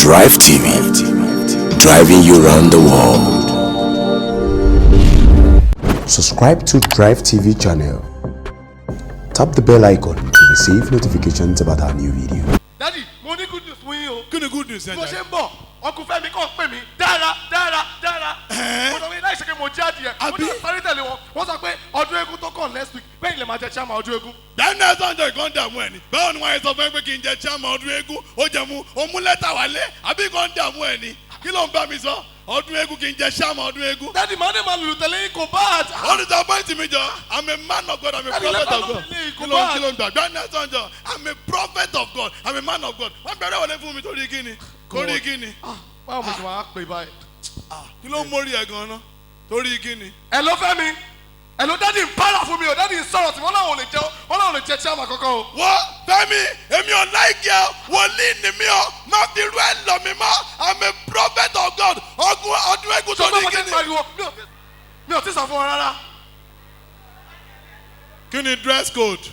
Drive TV, driving you around the world. Subscribe to Drive TV channel. Tap the bell icon to receive notifications about our new video. Daddy, mo ní good news fún yín o. Kí ni good news ẹ? Bí mo Jàre. ṣe ń bọ̀, ọkùnrin Fẹ́mi kàn pè mí, "Dára, dára, dára." Ẹ̀ẹ́. Mo sọ pé láì ṣe pé mo jẹ́ adìyẹ mo Àbí? ní sáré tẹ̀lé wọn. Wọ́n sọ pé ọdún eégún tó kàn next week, bẹ́ẹ̀ ilẹ̀ máa jẹ chairman ọdún eégún. Daniel Sanjọ, ìkan dààmú ẹ ni. Báwo ni wọ́n yẹ sọ fún ẹ pé kí n jẹ chairman ọdún eégún? Ó jẹ mu, ó mú lẹ́tà wálé, àbí ìkan dààmú ẹ ni? Kí ló ń bá mi sọ? Ọdún eégún, kí n jẹ chairman ọdún eégún? Daddy, màá dé máa lùlù tẹ̀lé yín, kò bá. Ó ní sọ point mi jọ. I'm a man of God, I'm a Daddy, prophet lẹ́tà of God. ló lè Kí ló kó. kí ló ń gbà? Daniel Sanjọ, I'm a prophet of God, I'm a man of God. Wọ́n bẹ̀rẹ̀ wọlé fún mi torí kíni? Torí kíni? Báwo mo ṣe máa pè báyìí? Kí ló ń mórí ẹ̀ gan-an? Torí kíni? Ẹ ló fẹ́ mi, ẹ ló. Daddy ń para fún mi o. Daddy ń sọ̀rọ̀ tí wọ́n náà ò lè jẹ, wọ́n náà ò lè jẹ chairman kankan o. Wọ́n Fẹ́mi, èmi ò like ẹ. Wòlíì ni mí o, má fi irú ẹ lọ mi mọ́. I'm a prophet of God. Ọdún ọdún eégún Tó torí bá mo ṣe ń kíni? pariwo, mi ò tí sọ fún wọn rárá. Kí ni dress code?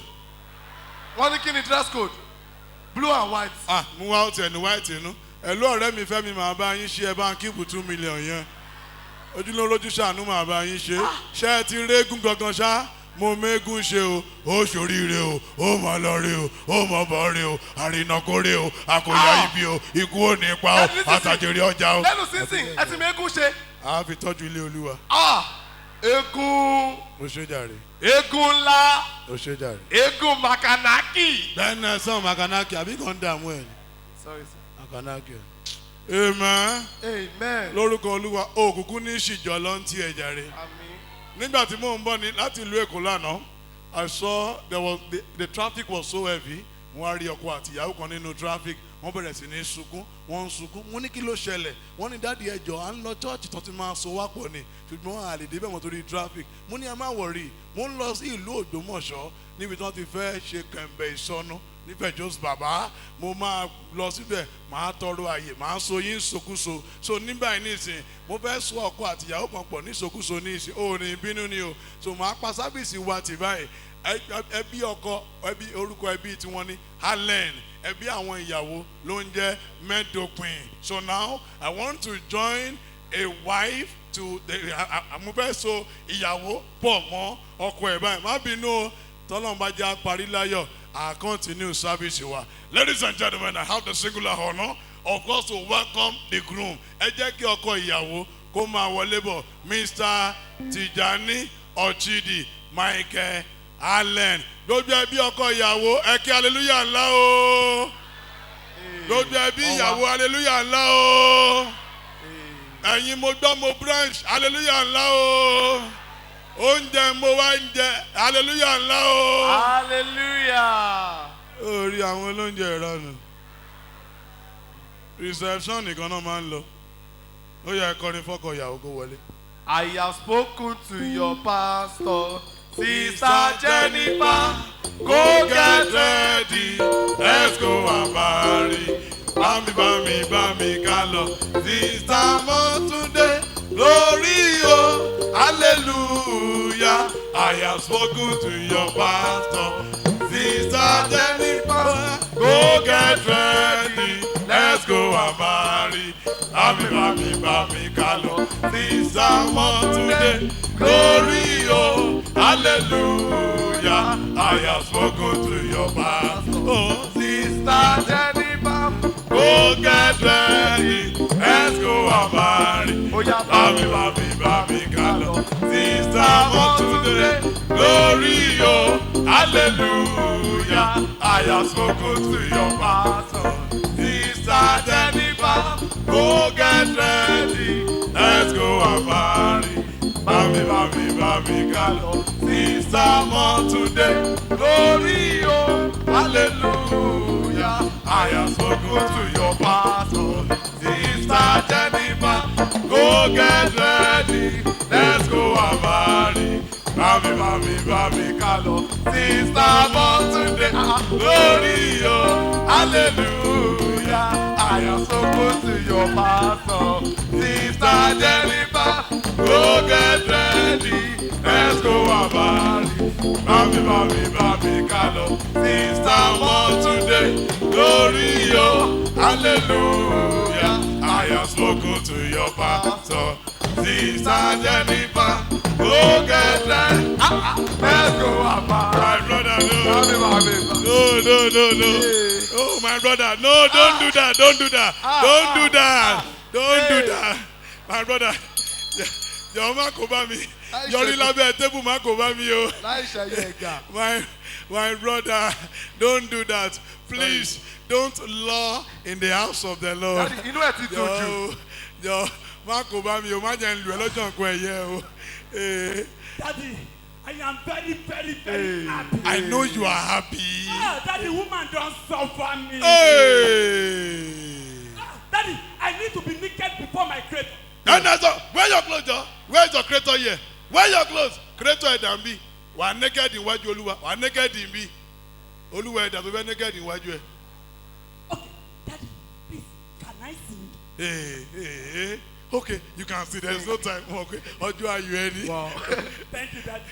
Wọ́n ní kí ni dress code? Blue and white. Ah, mú wá, ó tiẹ̀ ní white inú. Ẹ̀lú ọ̀rẹ́ mi Fẹ́mi, màá bá yín ṣe. Ẹ bá ń keep 2 million yẹn. Ojúlórójú ṣàánú, màá bá yín ṣe. Ṣé ẹ ti régún gangan ṣá? Mo mégún ṣe o. Ó ṣoríire o, ó mọ̀ lọ rí o, ó mọ̀ bọ̀ rí o, àrìnàkórè o, àkòyà ibi o, ikú ò ní pa o. Lẹ́nu sísìn. Àtàjèrè ọjà o. Lẹ́nu sísìn, ẹ ti mi eégún ṣe. A fi tọ́jú ilé Olúwa. Ah, eégún. Ó ṣe jàre. Eégún ńlá. Ó ṣe jàre. Eégún makanaki. Bẹ́ẹ̀ni, sàn makanaki, àbí kàn ń dààmú ẹ̀ ni? Sorry, sir. Makanaki. Amen. Amen. Lórúkọ Olúwa, òkùnkùn ní ìṣìjọ ló ń tiẹ̀ jàre. Àmín. Nígbà tí mò ń bọ̀ ní láti ìlú Èkó lánàá, I saw there was the traffic was so heavy. Wọ́n á rí ọkọ àti ìyàwó kan nínú traffic, wọ́n bẹ̀rẹ̀ sí ní sunkún, wọ́n ń sunkún. Wọ́n ní kí ló ṣẹlẹ̀? Wọ́n ní, "Daddy, ẹ jọ̀ọ́, à ń lọ church tó ti máa so wá pọ̀ ni, ṣùgbọ́n a lè débẹ̀ mọ́ torí traffic." Mo ní ẹ má worry, mo ń lọ sí ìlú Ògbómọ̀ṣọ́ níbi tí wọ́n ti fẹ́ ṣe kẹ̀ǹbẹ̀ ìsọnù nífẹ̀ẹ́ Jos. Bàbá, mo máa lọ síbẹ̀, máa tọrọ àyè, máa so yín sokúso. So nígbà yìí nísìn, mo fẹ́ so ọkọ àti ìyàwó kan pọ̀ ní sokúso ní ìsìn. Ó ní bínú ni o. So máa pa service wa tì báyìí. Ẹbí ọkọ, ẹbí orúkọ ẹbí tí wọ́n ní Allen, ẹbí àwọn ìyàwó ló ń jẹ́ Mẹ́dọ̀pin. So now I want to join a wife to the, mo fẹ́ so ìyàwó pọ̀ mọ́ ọkọ ẹ̀ báyìí. Má bínú o. Tọ́lọ́run bá jẹ́ àparí láyọ̀, I continue service wa. Ladies and gentlemen, I have the singular honour, of course, to welcome the groom. Ẹ jẹ́ kí ọkọ ìyàwó kó máa wọlé bọ̀, Mr. Tijani Ochidi Michael Allen. Gbogbo ẹbí ọkọ ìyàwó, ẹ kí hallelujah ńlá o. Gbogbo ẹbí ìyàwó, hallelujah ńlá o. Ẹ̀yin mo gbọ́ mo branch, hallelujah ńlá o. Oúnjẹ mo wá ń jẹ, hallelujah ńlá o. Hallelujah. Orí àwọn olóúnjẹ ìranù, reception nìkan náà máa ń lọ. Ó yẹ kọrin fọkọ ìyàwó kó wọlé. I have spoken to your pastor, Sister Jennifer. Go get ready, let's go and marry. Bámi bámi bámi ká lọ. Sister Mọ́túndé, glory o, hallelujah. I have spoken to your pastor. Sister Jennifer, go get ready, let's go and marry. Bámi bámi bámi ká lọ. Sister Mọ́túndé, glory o, hallelujah. I have spoken to your pastor. Oh, Sister Jennifer. Go get ready, let's go and marry. Oya. Bámi bámi bámi ká lọ. Sister Mọ́túndé, glory o, hallelujah. I have spoken to your pastor. Sister Jennifer, go get ready, let's go and marry. Bámi bámi bámi ká lọ. Sister Mọ́túndé, glory o, hallelujah. I have spoken to your pastor. Sister Jennifer, go get ready, let's go and marry. Bámi bámi bámi ká lọ. Sister Mọ́túndé, glory o, hallelujah. I have spoken to your pastor. Sister Jennifer, go get ready, let's go and marry. Bámi bámi bámi ká lọ. Sister Mọ́túndé, glory o, hallelujah. Pastor, Sister Jennifer, go get dressed. Let's go, Papa. My brother, no. Mami, mami. No, no, no, no. Oh, my brother, no, don't do that. Don't do that. Don't do that. Don't do that. My brother, jọ̀ọ́ má kó bá mi. Yọrí lábẹ́ table, má kó bá mi o. Láì ṣẹyẹ ẹ̀gà. My brother, don't do that. Please, don't law in the house of the Lord. Daddy, inú ẹ̀ ti dùn jù. Jọ̀ọ́, jọ̀ọ́ má kó bá mi o, má jẹ́ n lù ẹ́ lọ́jọ́ nǹkan ẹ̀yẹ o. Eh, Daddy, I am very, very, very happy. I know you are happy. Ah, Daddy, woman don suffer me. Hey. Ah, Daddy, I need to be naked before my creator. And that's all. Wear your clothes, jọ. Where is your creator here? Wear your clothes. Creator ẹ̀dá ń bí. Wà á naked níwájú Olúwa. Wà á naked ń bí. Olúwa ẹ̀dá tó fẹ́ naked níwájú ẹ̀. Okay, Daddy, please, can I sing? Hey, hey, hey. Okay, you can see there is no time. Okay, ọjọ́ ayọ̀ ẹni. Thank you, Daddy.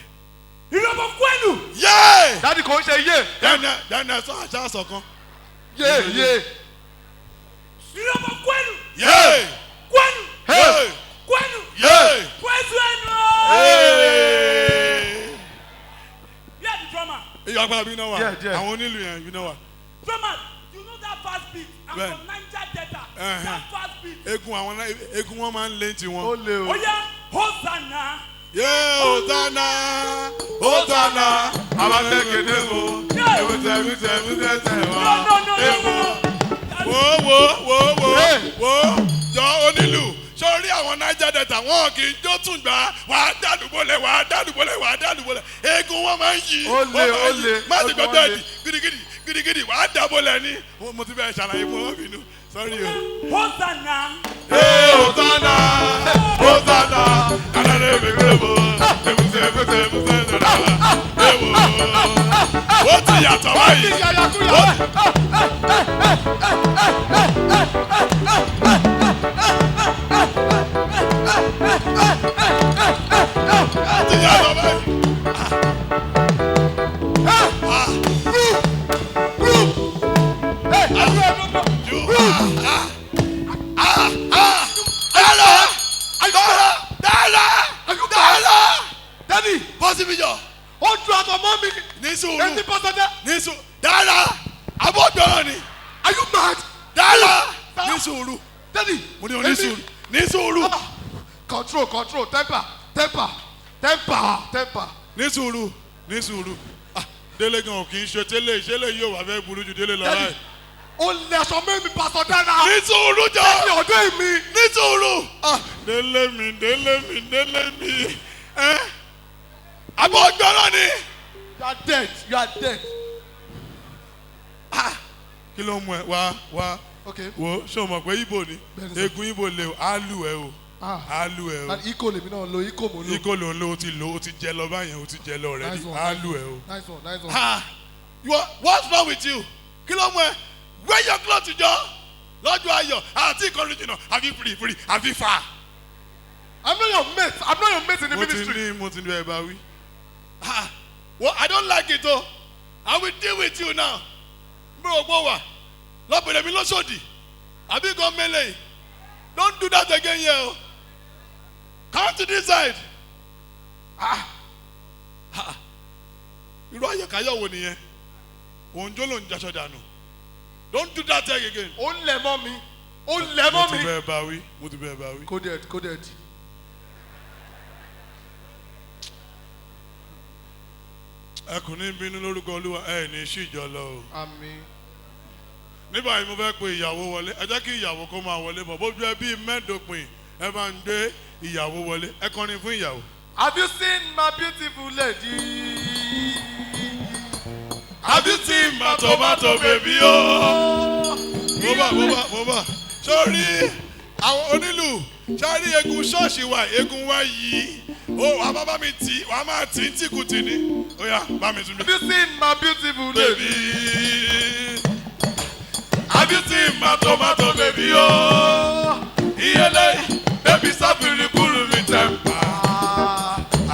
Ìrọ̀bọ̀ kwenu. Yay! Daddy, kò ń ṣe yé. Daniel sọ àṣà sọ kan. Yé, yé. Ìrọ̀bọ̀ kwenu. Yay! Kwenu. Hey! Kwenu. Yay! Kwezu enu. Hey! Where the drummer? Ìyá agbára mi náà wà. Yeah, yeah. Àwọn onílù yẹn, you know wà. Drummer, you know that fast beat? I'm Well. from Niger Delta. Uh-huh. That fast beat. Egun àwọn náà, egun wọn máa ń lé tiwọn. Ó le o. Oya, Hosanna. Yé Hosanna, Hosanna, abasẹ́gẹ̀dẹ̀ wo, ewúsẹ̀ ewúsẹ̀ ewúsẹ̀ tẹ̀ No, wá. no, no, no, no, no. Wo wo wo wo Hey. wo jọ onílù sórí àwọn Niger Delta, wọn kì í jó tún gbà, wà á dàdúgbòlẹ̀, wà á dàdúgbòlẹ̀, wà á dàdúgbòlẹ̀, eegun wọn máa ń yí. Ó le, wọ́n máa ó ń yí. le, Má ti eegun gbọ́dọ̀ wọn le. ẹ̀dì gidigidi gidigidi, wà á dàbọ̀lẹ̀ ni. Mo ti bẹ́ẹ̀ ṣàlàyé fún wọn bínú, sọ́rí o. Hosanna. Hey, Hosanna, Hosanna, kanade begrebo, ebuse ebuse ebuse nana, ewo. Ó ti yàtọ̀ báyìí. Yàyàkúyà. Ó ti yàtọ̀ báyìí. Ju ah ah ah dára dára dára dára. Daddy, Bọ́sibí jọ ó ju aṣọ mọ́ mi. ní sùúrù Eighty percent. ní sùúrù dára abọ́dọ̀rọ̀ ni Are you mad? dára ní sùúrù. Daddy. Mo ní o ní sùúrù ní sùúrù. Ah, control, control, temper, temper, temper, temper. Ní sùúrù, ní sùúrù. Ah, Délé gan ò kì í ṣe tẹ́lẹ̀ ìṣẹ̀lẹ̀ yóò wà fẹ́ burú ju Délé lọ Daddy, báyìí. ó lẹ aṣọ mọ́ mi, Pastor Dara. Ní sùúrù jọ. Ní ọdún mi. Ní sùúrù. Ah, Délé mi, Délé mi, Délé mi, ẹ àbọ̀ gbọ́rọ̀ ni. You are dead. You are dead. Ah, kí ló ń mú ẹ wá wá? Okay. Wo, ṣé o mọ̀ pé ibo ni? Bẹ́ẹ̀ni sir. Egun ibo le o, á lù ẹ o. Ah. Á lù ẹ o. And Iko lèmi náà lo, Iko mo lo. Ikó ló ń lo, o ti lo, o ti jẹ lọ báyẹn, o ti jẹ lọ rẹ, Nice one. á lù ẹ o. Nice one, nice one. Ah, you are, what's wrong with you? Kí ló mú ẹ? Wear your clothes jọ. Lọ́jọ́ ayọ̀, àti ìkọlù jìnnà, àfi fìrìfìrì, àfi fà. I'm not your mate. I'm not your mate in the Mo ti ministry. ní, mo ti ní ẹ bá wí. Ah, well, I don't like it o. I will deal with you now. Mi ò gbọ́ wà. Lọ́bẹ̀rẹ̀ mi lọ́sọ̀dì. Àbí gan mẹ́lẹ̀ yìí. Don't do that again here o. Come to this side. Ah, ah. Irú ayọ̀káyọ̀ wo nìyẹn? Òun jó ló ń jaṣọ dànù. Don't do that again. Ó ń lẹ̀ mọ́ mi. Ó ń lẹ̀ Mo mọ́ ti mi. bẹ́ẹ̀ bá wí. Mo ti bẹ́ẹ̀ bá wí. Coded, coded. Ẹkùnrin bínú lórúkọ Olúwa, ẹ ní síjọ lọ o. Àmín. Ní báyìí, mo fẹ́ pe ìyàwó wọlé. Ẹ jẹ́ kí ìyàwó kó máa wọlé bọ̀. Bójú ẹ bíi mẹ́ẹ̀ẹ́dópin, ẹ máa ń gbé ìyàwó wọlé. Ẹ kọrin fún ìyàwó. Have you seen my beautiful lady? Have you seen my tomato baby o? Mo bá, mo bá, mo bá. Sórí àwọn onílù, sórí egun ṣọ́ọ̀ṣì wa, egun wa yìí. Ó wàá bá bá mi tì í, wàá máa tì í tìkùtì ni. Ó yá, bá mi tún bí. Have you seen my beautiful lady? Baby. Have you seen my tomato baby o? Iyele, baby sáfìrí kúrú mi temper.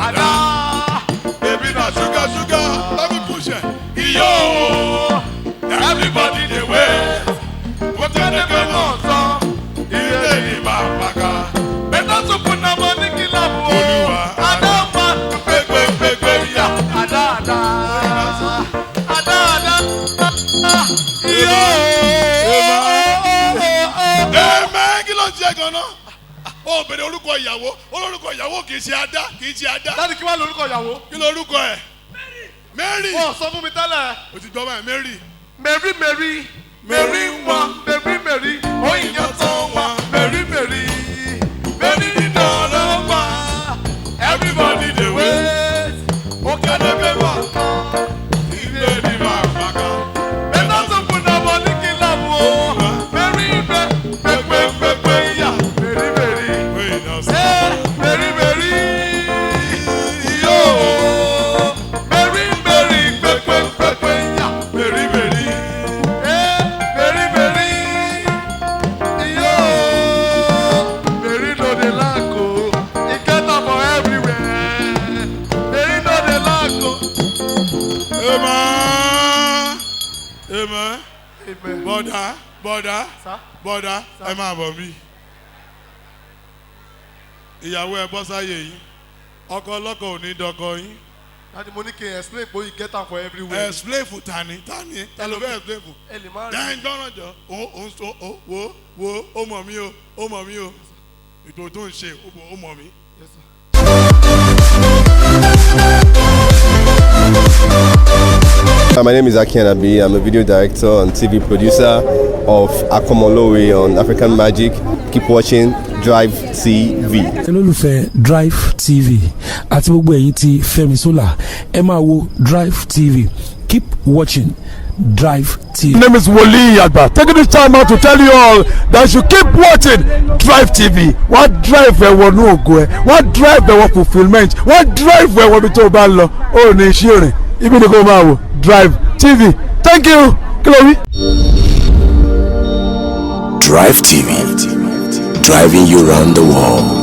Ada. Baby na sugar sugar, let me push it. Iyo, everybody dey wait. Wọ́n tẹ́lẹ̀ kẹ́ mọ̀ sọ, ilé ní bàbàkà. Better ń ṣe gan-an? Ó bèrè orúkọ ìyàwó, olórúkọ ìyàwó kì í ṣe Adá, kì í ṣe Adá. Daddy, kí wàá lórúkọ ìyàwó? Kí lorúkọ ẹ̀? Mary. Wọ́n sọ fún mi tẹ́lẹ̀. O ti gbọ́ báyìí, Mary. Mary, Mary, Mary wá, Mary, Mary, oyin tán wá, Mary, Mary, Mary dídán wá. Everybody dey wait. Ó kẹ́lẹ́ bẹ́ẹ̀ wá. Ilé ní bàbá kan. Ẹ̀dá tó kù náà wọ́n ní kí n láàmú o. Mary bẹ́ pẹ́pẹ́pẹ́pẹ́ yà, Mary, Mary. Wait, no. Ẹ Mary, Mary, yóò. Mary, Mary, pẹ́pẹ́pẹ́pẹ́ yà, Mary, Mary. Ẹ Mary, Mary, yóò. Mary no dey lack o. E get am for everywhere. Mary no dey lack o. Amen. Amen. Amen. Bọ̀dá, bọ̀dá, Sir? bọ̀dá, ẹ máa bọ̀ mí. Ìyàwó ẹ bọ́ sáyé yìí. Ọkọ ọlọ́kọ ò ní dọkọ yín. Daddy, mo ní kí n explain pé e get am for everywhere. Explain fún tani, tani, ta ló fẹ́ explain fún? Ẹ lè má rí. Dáhìn gbọ́ràn jọ, ó ó ó wo wo ó mọ̀ mí o, ó mọ̀ mí o. Ètò tó ń ṣe, ó mọ̀ mí. Yes, sir. Hi, my name is Aki Anabi. I'm a video director and TV producer of Akomolowe on African Magic. Keep watching Drive TV. Olólùfẹ́ Drive TV àti gbogbo ẹ̀yin tí Fẹ́mi Sola, ẹ máa wo Drive TV. Keep watching Drive TV. My name is Wole Agba. Taking this time out to tell you all that you keep watching Drive TV. Wọ́n drive ẹ wọnú ògo ẹ, wọ́n drive ẹ wọ fulfilment, wọ́n drive ẹ wọ ibi tó o bá ń lọ. Ó ní iṣẹ́ rìn, ibi ni kò máa wò Drive TV. Thank you. Kí ló wí? Drive TV, driving you round the world.